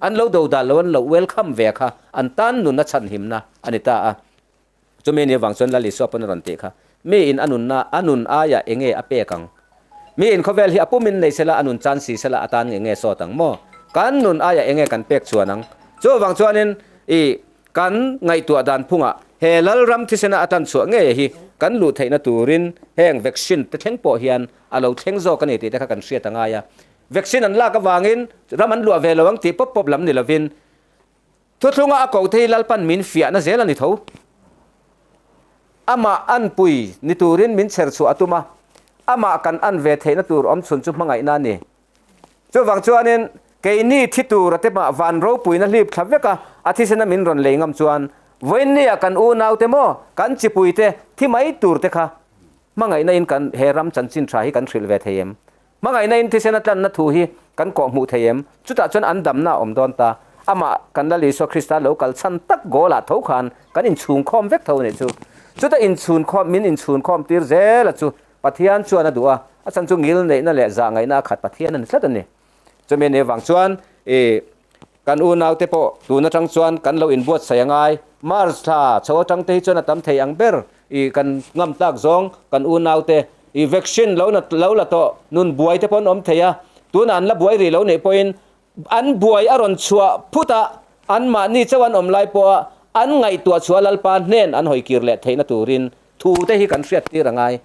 an lo do dan lo an lo welcome ve kha an tan nunna chhan himna a ni ta a. Chumi ni avang chuan Lal Isua pawn a rawn tih kha, Mi in a nunna a nun aiah enge a pek ang? Mi in khawvel hi a pumin nei sela a nun chan si sela a tan enge sawt ang maw? Kan nun aiah enge kan pek chuan ang? Chuvang chuanin i kan ngaihtuah dan phungah. He Lalram thisena a tan chhuah ngei hi kan luh theihna turin heng vaccine te thleng pawh hian a lo thleng zawk a ni tih te kha kan hriat a ngai a. Vaccine an lak avangin ram an luah ve lo ang tih pawp pawp lam ni lovin thuthlunga a ko te hi Lalpan min fiahna zel a ni tho. Amah anpui ni turin min chher chhuah a tum a, amah kan an ve theihna tur awmchhun chu hmangaihna a ni. Chuvang chuanin keini thi tura te mah van ropuina hlip thla vek a, a thisena min rawn lei ngam chuan vawiinnia kan unaute maw, kan chipuite thi mai tur te kha hmangaihna in kan he ram chanchin tha hi kan hrilh ve thei em? Hmangaihna in thisena tlanna thu hi kan kawh hmuh thei em? Chutah chuan an damna a awm dawn ta. Amah kan Lal Isua Krista lo kal chhan tak goal ah tho khan kan inchhungkhawm vek tho a nih chu. Chuta inchhunkhawm min inchhunkhawm tir zel a chu Pathian chuan a duh a, a chhan chu ngil neihna leh zah ngaihna a khat Pathian a ni tlat a ni. Chumi anih avang chuan i kan unaute pawh tun atang chuan kan lo inbuatsaih a ngai. March thla chho atang te hi chuan a tam thei ang ber i kan ngam tlak zawng kan unaute i vaccine lo na lo la tawh nun buai te pawh an awm thei a, tunah an la buai rih lo neih pawhin an buai a rawn chhuah phut a, anmahni chauh an awm lai pawha an ngaihtuah chhuah Lalpa hnen an hawi kir leh theihna turin Thu te hi kan hriat tir a ngai.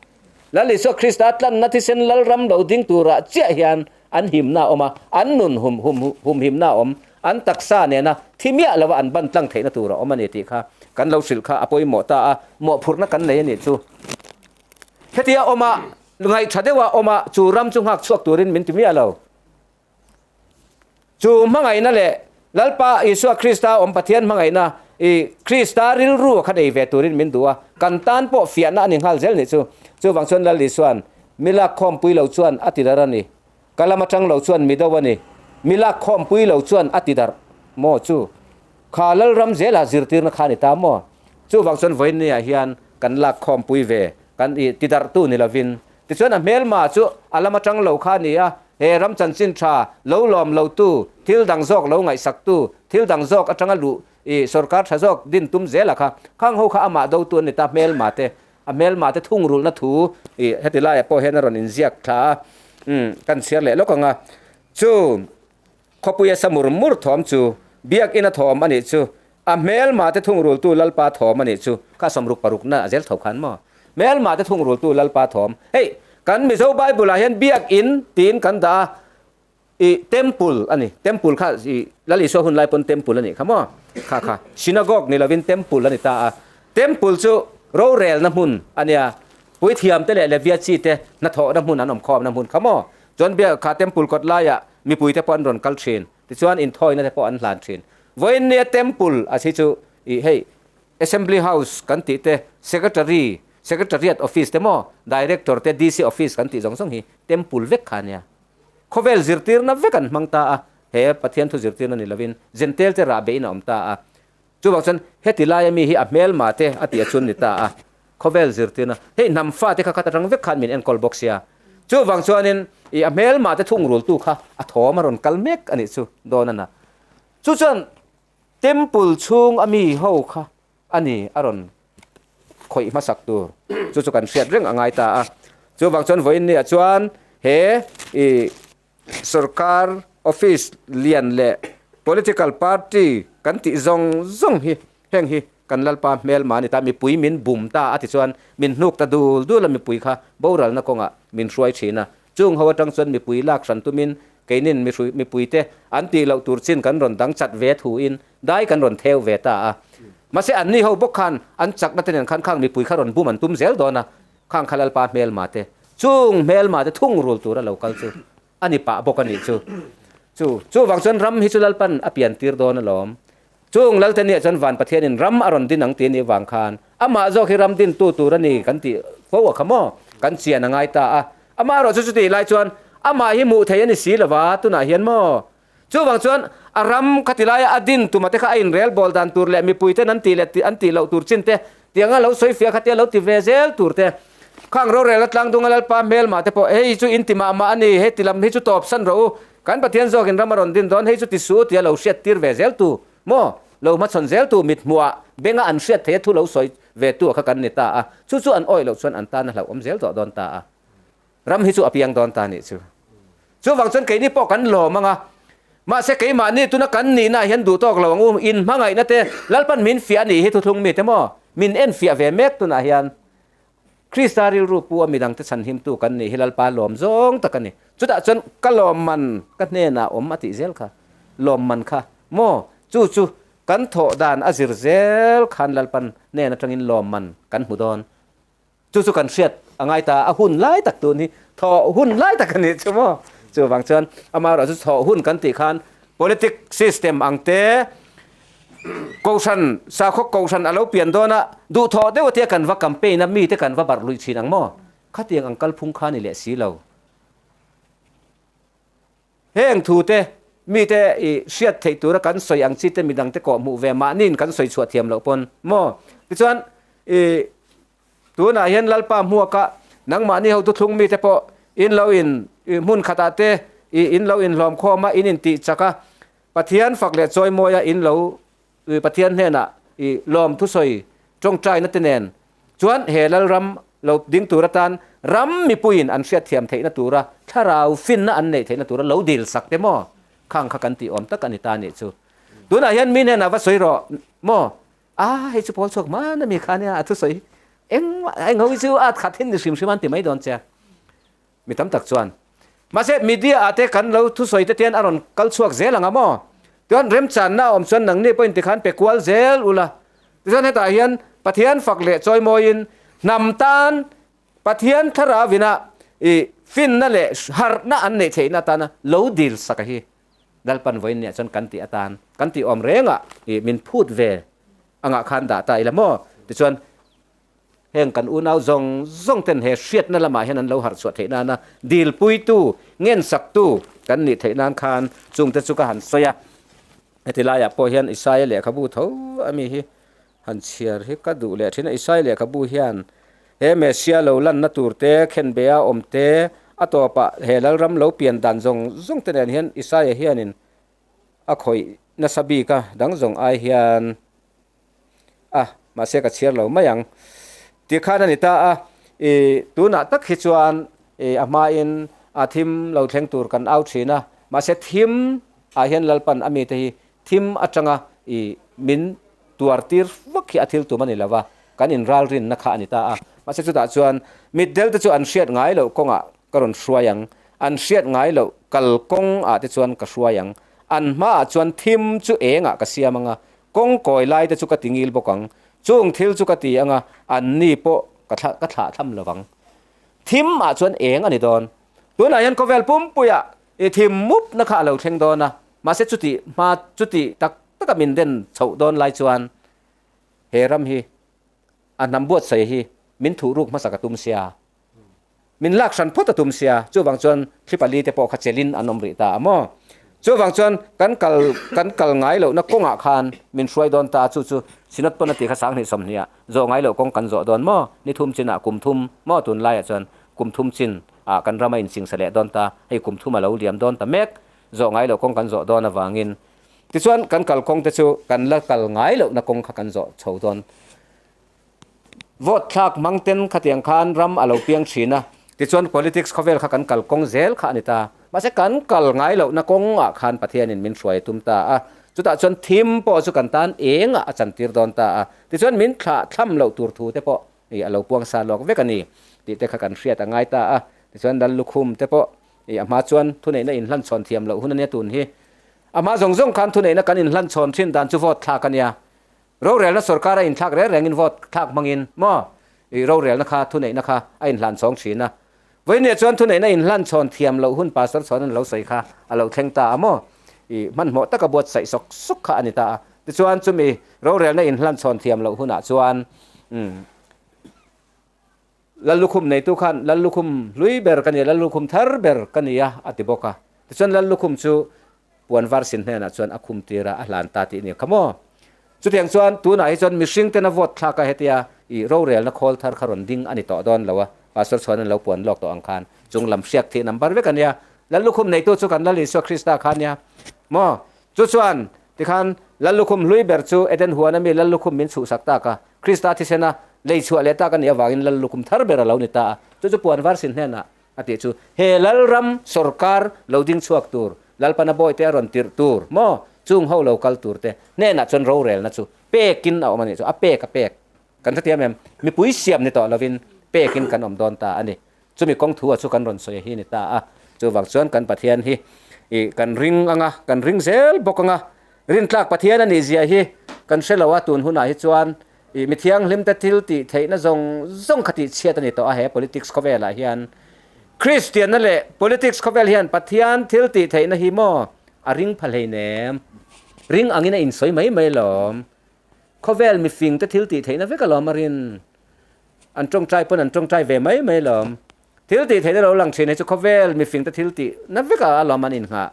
Lal Isua Krista tlanna thisen Lalram lo ding turah chiah hian an himna a awm a, an nun hum hum humhimna a awm, an taksa nena thi miah lova an ban tlang theihna tur a awm a ni tih kha kan lo hrilh kha a pawimawh ta a, mawhphurhna kan nei a nih chu. Hetia awm a, ngaihṭha deuha awm a, chu ram chu nghak chhuak turin min ti miah lo. Chu hmangaihna leh Lalpa Isua Krista awm Pathian hmangaihna i Krista rilru a kha nei ve turin min duh a, kan tan pawh fiahna a ni nghal zel nih chu. Chuvang chuan Lal Isua'n, Mi lak khawmpui lo chuan a ti darh a ni. Ka lam atang lo chuan mi do a ni. Mi lak khawmpui lo chuan a ti darh maw chu? Kha Lalram zela zirtirna kha a ni ta maw? Chuvang chuan vawiinniah hian kan lak khawmpui ve, kan i ti darhtu ni lovin Tichuan a hmelma chu a lam atang lo kha a ni a, he ram chanchin tha lo lawm lotu, thil dang zawk lo ngaihsaktu, thil dang zawk atanga luh i sorkar tha zawk din tum zela kha, khang ho kha amah dotu an ni ta, hmelma te, a hmelma te thungrulhna thu i heti laiah pawh hian a rawn inziak thla a, umm kan chhiar leh lawk ang a, chu khawpuia sa mur mur thawm chu biakina thawm a nih chu, A hmelma te thungrultu Lalpa thawm a nih chu. Kha 66 na a zel tho khan maw? Hmelma te thungrultu Lalpa thawm. Hei, kan Mizo Bible ah hian Biakinn tiin kan dah a, i Temple a ni. Temple kha i Lal Isua hun lai pawn Temple a nih kha maw? Kha kha Synagogue ni lovin Temple a ni ta a. Temple chu rorelna hmun a nia. Puithiam te leh Levia chi te hnathawhna hmun an awm khawmna hmun kha maw? Chuan biak kha Temple kawt laiah mipui te pawh an rawn kal thin. Tichuan inthawina te pawh an hlan thin. Vawiinnia Temple a hi chu ih hei Assembly House kan tih te, Secretary, Secretariat Office te maw, Director te, DC Office kan tih zawng zawng hi Temple vek kha a nia. Khawvel zirtirna vek an hmang ta a, he Pathian thu zirtirna ni lovin Jentail te rah beihin a awm ta a. Chuvang chuan heti laia mi hi a hmelma te a tih a chun ni ta a, khawvel zirtirna hei hnam fate kha khat atang vek khan min enkawl bawk sia. Chuvang chuanin ih a hmelma te thungrultu kha a thawm a rawn kal mek a nih chu dawn a na. Chu chuan temple chhung a mi ho kha a ni a rawn khawih hmasak tur chu chu kan hriat reng a ngai ta a. Chuvang chuan vawiin nia chuan he ih Sorkar office lian leh political party kan tih zawng zawng hi heng hi kan Lalpa hmelma a ni ta, mipui min bum ta a ti chuan min hnuk ta dul dul a, mipui kha boralna kawngah min hruai thin a, chung ho atang chuan mipui lak hran tumin keinin mipuite an tih loh tur chin kan rawn dang chat ve thuin dai kan rawn theu ve ta a. Mahse anni ho bawk khan an chakna te nen khan khang mipui kha rawn bum an tum zel dawn a, Khang kha Lalpa hmelma te, chung hmelma te thungrul tura lo kal chu a ni pah bawk a nih chu. Chu, chuvang chuan ram hi chu Lalpan a pian tir dawn alawm. Chung Lalte nia chuan Van Pathianin ram a rawn din ang tih a nih vang khan amah zawk hi ram dintu tur a ni kan tih fo a kha maw? Kan chian a ngai ta a. Amah erawh chu chutih lai chuan amah hi hmuh theih a ni si lova tunah hian maw? Chuvang chuan a ram kha ti laia a din tuma te kha a inrel bawl dan tur leh mipui ten an tih leh an tih loh tur chin te tianga lo sawi fiah kha tia lo ti ve zel tur te khang rorel a tlang dunga Lalpa hmelmah te pawh hei chu in ti mah mah a ni hei ti lam hi chu tawp san rawh u kan Pathian zawkin ram a rawn din dawn hei chu ti suh tia lo hriat tir ve zel tu maw lo hmachhawn zel tu mit hmuhah benga an hriat theih a thu lo sawi ve tu a kha kan ni ta a chu chu an awih loh chuan an tan a hlauhawm zel tawh dawn ta a. Ram hi chu a piang dawn ta nih chu. Chuvang chuan keini pawh kan lawm ang a. Mahse keimahni tuna kan nihna ah hian duh tawk lo ang u. In hmangaihna te Lalpan min fiah a nih hi thuthlung mite maw? Min enfiah ve mek tunah hian Krista rilru pu a midangte chhanhimtu kan nih hi Lalpa lawm zawng tak a ni. Chutah chuan ka lawmman ka hnenah awm a tih zel kha. Lawmman kha maw? Chu chu kan thawh dan a zir zel khan Lalpan hnen atangin lawmman kan hmu dawn. Chu chu kan hriat a ngai ta, a hun lai tak tun hi thawh hun lai tak a nih chu maw? Chuvang chuan amaherawhchu thawh hun kan tih khan politic system ang te, Kohhran, sakhaw kohhran a lo pian dawn a, duhthawh deuh atia kan va campaign a, mite kan va barh luih thin ang maw? Khatiang ang kalphung kha ni leh si lo. Heng thu te, mite i hriat theih tura kan sawi ang chi te midangte kawh hmuh ve mahniin kan sawi chhuah thiam loh pawn maw? Tichuan i Tunah hian Lalpa hmuaka nangmahni hotu thlung mite pawh in lo in hmun khatah te i in lo inhlawm khawm a, in intih chak a, Pathian fak leh chawimawia in lo Pathian hnenah i lawm thusawi tawngtaina te nen chuan he Lalram lo ding tur atan ram mipuiin an hriatthiam theihna tura thlarau finna an neih theihna tura lo dil sak te maw? Khang kha kan tih awm tak a ni ta nih chu. Tunah hian mi hnenah va sawi rawh maw? A hei chu pawl chhuak hman a mi kha nia a thusawi engmah engho hi chu a khat hin ni hrim hrim an ti mai dawn che. Mi tam tak chuan mahse media ah te kan lo thusawi te tian a rawn kal chhuak zel ang a maw? Chuan remchanna a awm chuan nangni pawhin tikhan pe kual zel ula. Tichuan hetah hian Pathian fak leh chawimawiin hnam tan Pathian thlarau ina i finna leh harhna an neih theihna atana lo dil sak a hi Lalpan vawiin nia chuan kan tih atan kan tih awm rengah i min phut ve angah khan dah ta ila maw? Tichuan Heng kan unau zawng zawng ten he hriatna lamah hian an lo harh chhuah theih nana dilpuitu, ngensaktu kan nih theih nan khan chungte chu ka han sawi a. Heti laiah pawh hian Isaia lehkhabu tho a mi hi han chhiar hi ka duh leh thin a. Isaia lehkhabu hian he Messia lo lanna tur te, khenbea awm te, a tawpah he Lalram lo pian dan zawng zawng te nen hian Isaia hianin a khawih nasa bik a, dang zawng ai hian a, mahse ka chhiar lo mai ang. Tih khan a ni ta a, i tunah tak hi chuan i a hmain a thim lo thleng tur kan au thin a, mahse thim ah hian Lalpan a mite hi thim atanga i min tuar tir vak hi a thil tum a ni lo va, kan inralrinna kha a ni ta a. Mahse chutah chuan mitdel te chu an hriat ngai loh kawngah ka rawn hruai ang, an hriat ngai loh kal kawng ah te chuan ka hruai ang, an hmaah chuan thim chu engah ka siam ang a, Kawng kawi lai te chu ka ti ngil bawk ang. Chung thil chu ka ti ang a, an ni pawh ka thla ka thlah tham lo vang. Thim ah chuan eng a ni dawn. Tunah hian khawvel pumpuiah i thim mup na kha a lo thleng dawn a, mahse chuti hma chuti tak taka min den chhoh dawn lai chuan he ram hi a hnam buatsaih hi min thuh ruk hmasa ka tum sia. Min lak hran phawt a tum sia, chuvang chuan thli pali te pawh kha chelin an awm rih ta a maw? Chuvang chuan kan kal kan kal ngai lohna kawngah khan min hruai dawn ta a, chu chu Synod pawn a ti kha 20 sawmhnih ah zawh ngai loh kawng kan zawh dawn maw? Ni thum chin ah kum thum maw? Tunlaiah chuan kum thum chin ah kan ram a insingsa leh dawn ta, hei kum thum a lo liam dawn ta mek, zawh ngai loh kawng kan zawh dawn avangin tichuan kan kal kawng te chu kan la kal ngai lohna kawng kha kan zawh chho dawn. Vote thlak hmang ten khatiang khan ram a lo piang thin a, tichuan politics khawvel kha kan kal kawng zel kha a ni ta. Mahse kan kal ngai lohna kawngah khan Pathianin min hruai a tum ta a, chutah chuan thim pawh chu kan tan engah a chantir dawn ta a, tichuan min thlah thlam loh tur thu te pawh i a lo puang sa lawk vek a ni tih te kha kan hriat a ngai ta a. Tichuan Lal Lukhum te pawh i a hma chuan thuneihna inhlanchhawn thiam loh hun a nia tun hi. A hma zawng zawng khan thuneihna kan inhlanchhawn thin dan chu vote thlak a nia. Rorelna sorkar a inthlak reng rengin vote thlak hmangin maw i rorelna kha thuneihna kha a inhlan chhawng thin a. Vawinia chuan thuneihna inhlan chhawn thiam loh hun Pastor chhawn an lo sawi kha a lo thleng ta a maw i hmanhmawh taka buatsaih sawk sawk kha a ni ta a. Tichuan chumi rorelna inhlan chhawn thiam loh hunah chuan umm Lallukhum neitu khan Lallukhum hlui ber ka ni a, Lallukhum thar ber ka ni a a ti bawk a. Tichuan Lallukhum chu puan var sin hnenah chuan a khum tir a, a hlan ta tih a ni kha maw? Chutiang chuan tunah hi chuan mihring tena vote thlak a hetia i rorelna khawl thar kha rawn ding a ni tawh dawn lo a, Pastor chhuan an lo puan lawk tawh ang khan chung lam hriak thih number vek a nia. Lallukhum neitu chu kan Lal Isua Krista kha a nia maw? Chu chuan tikhan Lallukhum hlui ber chu Eden huan ami Lallukhum min chhuhsak tak a, Krista thisena lei chhuah leh tak a nih avangin Lallukhum thar ber a lo ni ta a. Chu chu puan var sin hnenah a tih chu he Lalram sawrkar lo ding chhuak tur, Lalpana bawihte a rawn tirh tur maw? Chung ho lo kal tur te hnenah chuan rorelna chu pekin a awm a nih chu, a pek a pek. Kan hrethiam em? Mipui siam ni tawh lovin pekin kan awm dawn ta a ni. Chumi kawng thu a chu kan rawn sawi hi ni ta a. Chuvang chuan kan Pathian hi i kan ring anga, kan ring zel bawk anga, rintlak Pathian a nih zia hi kan hre lo a, tun hunah hi chuan i mi thianghlim te thil tih theihna zawng zawng kha tih chhiat a ni tawh a he politics khawvelah hian. Kristianna leh politics khawvel hian Pathian thil tih theihna hi maw a ring pha hleinem? Ring angin a insawi mai mai lawm. Khawvel mifing te thil tih theihna vek alawm a rin. An tawngtai pawn an tawngtai ve mai mai lawm. Thil tih theihna lo lang thin hi chu khawvel mifing te thil tih na vek ah alawm an innghah.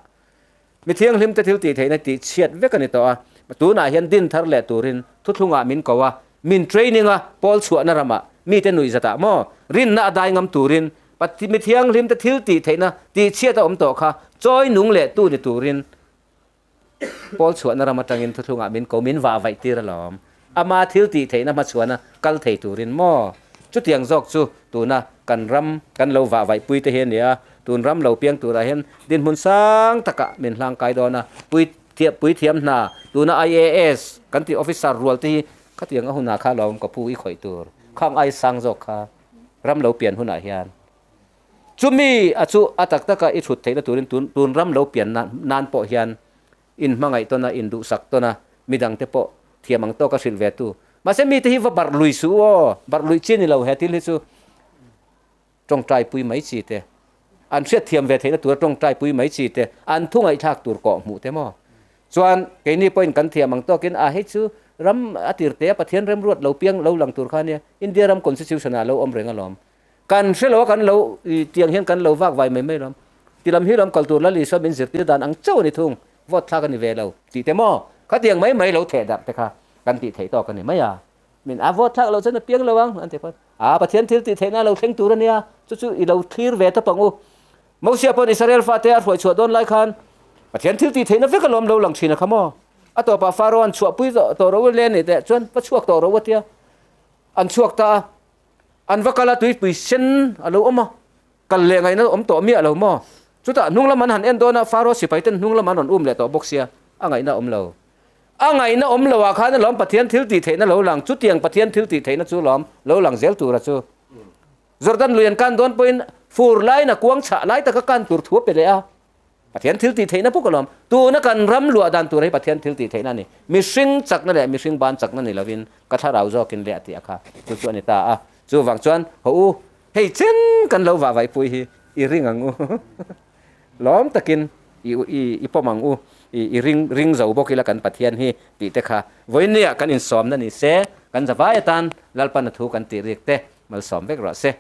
Mi thianghlim te thil tih theihna tih chhiat vek a ni tawh a. Tunah hian din thar leh turin thuthlungah min ko a, min training a, pawl chhuahna ramah mite nuih zatah maw rinna a dai ngam turin mi thianghlim te thil tih theihna tih chhiat a awm tawh kha chawi nung leh tu ni turin Pawl chhuahna ram atangin thuthlungah min ko min vah vaih tir alawm. Ama thil tih theihna hmachhuana kal thei turin maw? Chutiang zawk chu tuna kan ram kan lo vah vaih pui te hi a ni a, tun ram lo piang turah hian dinhmun sang takah min hlangkai dawn a, pui thiam hna tuna IAS kan tih officer rual te hi khatiang a hunah kha alawm ka pu i khawih tur khang ai sang zawk kha ram lo pian hunah hian Chumi a chu a tak taka i thut theihna turin tun tun ram lo pian nan pawh hian in hmangaih tawn a, in duhsak tawn a, midangte pawh thiam ang tawka hrilh ve tu. Mahse mite hi va barh lui suh u aw, barh luih chi ni lo he thil hi chu tawngtai pui mai chi te, an hriat thiam ve theihna tura tawngtai pui mai chi te, an thu ngaihthlak tur kawh hmuh te maw. Chuan keini pawhin kan thiam ang tawkin a hei chu ram a tirte a Pathian remruat lo piang lo lang tur kha ania, India ram constitution ah lo awm reng alawm. Kan hre lo a, kan lo tiang hian kan lo vak vai mai mai lo. Ti lam hi lam kal tur Lal Isua min zirtir dan ang chauh a ni thung, vote thlak a ni ve lo tih te maw? Khatiang mai mai lo theh darh te kha kan tih theih tawk a ni mai a. Min a vote thlak loh chuan a piang lo ang an ti phawt. A Pathian thil tih theihna a lo thleng tur a nia, chu chu i lo thlir ve tawp ang u. Mosia pawn Israel fate a hruai chhuah dawn lai khan Pathian thil tih theihna vek alawm lo lang thin a kha maw? A tawpah Pharaoh an chhuahpui tawh ro le ni teh chuan va chhuak tawh ro a tia. An chhuak ta a. An va kal a, tuipui sen a lo awm a, kal leh ngaihna awm tawh miah lo maw? Chutah hnung lam an han en dawn a, Faro sipai ten hnung lam an rawn um leh tawh bawk sia, a ngaihna awm lo. A ngaihna awm lo ah khan alawm Pathian thil tih theihna lo lang, chutiang Pathian thil tih theihna chu lawm lo lang zel tura chu. Jordan lui an kan dawn pawhin fur laiin a kuang chhah lai taka kan tur thu a pe leh a. Pathian thil tih theihna pawh ka lawm. Tuna kan ram luah dan tur hi Pathian thil tih theihna a ni. Mihring chakna leh mihring ban chakna ni lovin ka thlarau zawkin leh a tih a kha. Chu chu a ni ta a. Chuvang chuan haw u, hei chen kan lo vah vaihpui hi i ring ang u. Lawm takin i i i pawm ang u. I i ring ring zo bawk ila kan Pathian hi tih te kha vawinia kan insawmna ni se, kan zavai atan Lalpana thu kan tih rik te malsawm vek rawh se.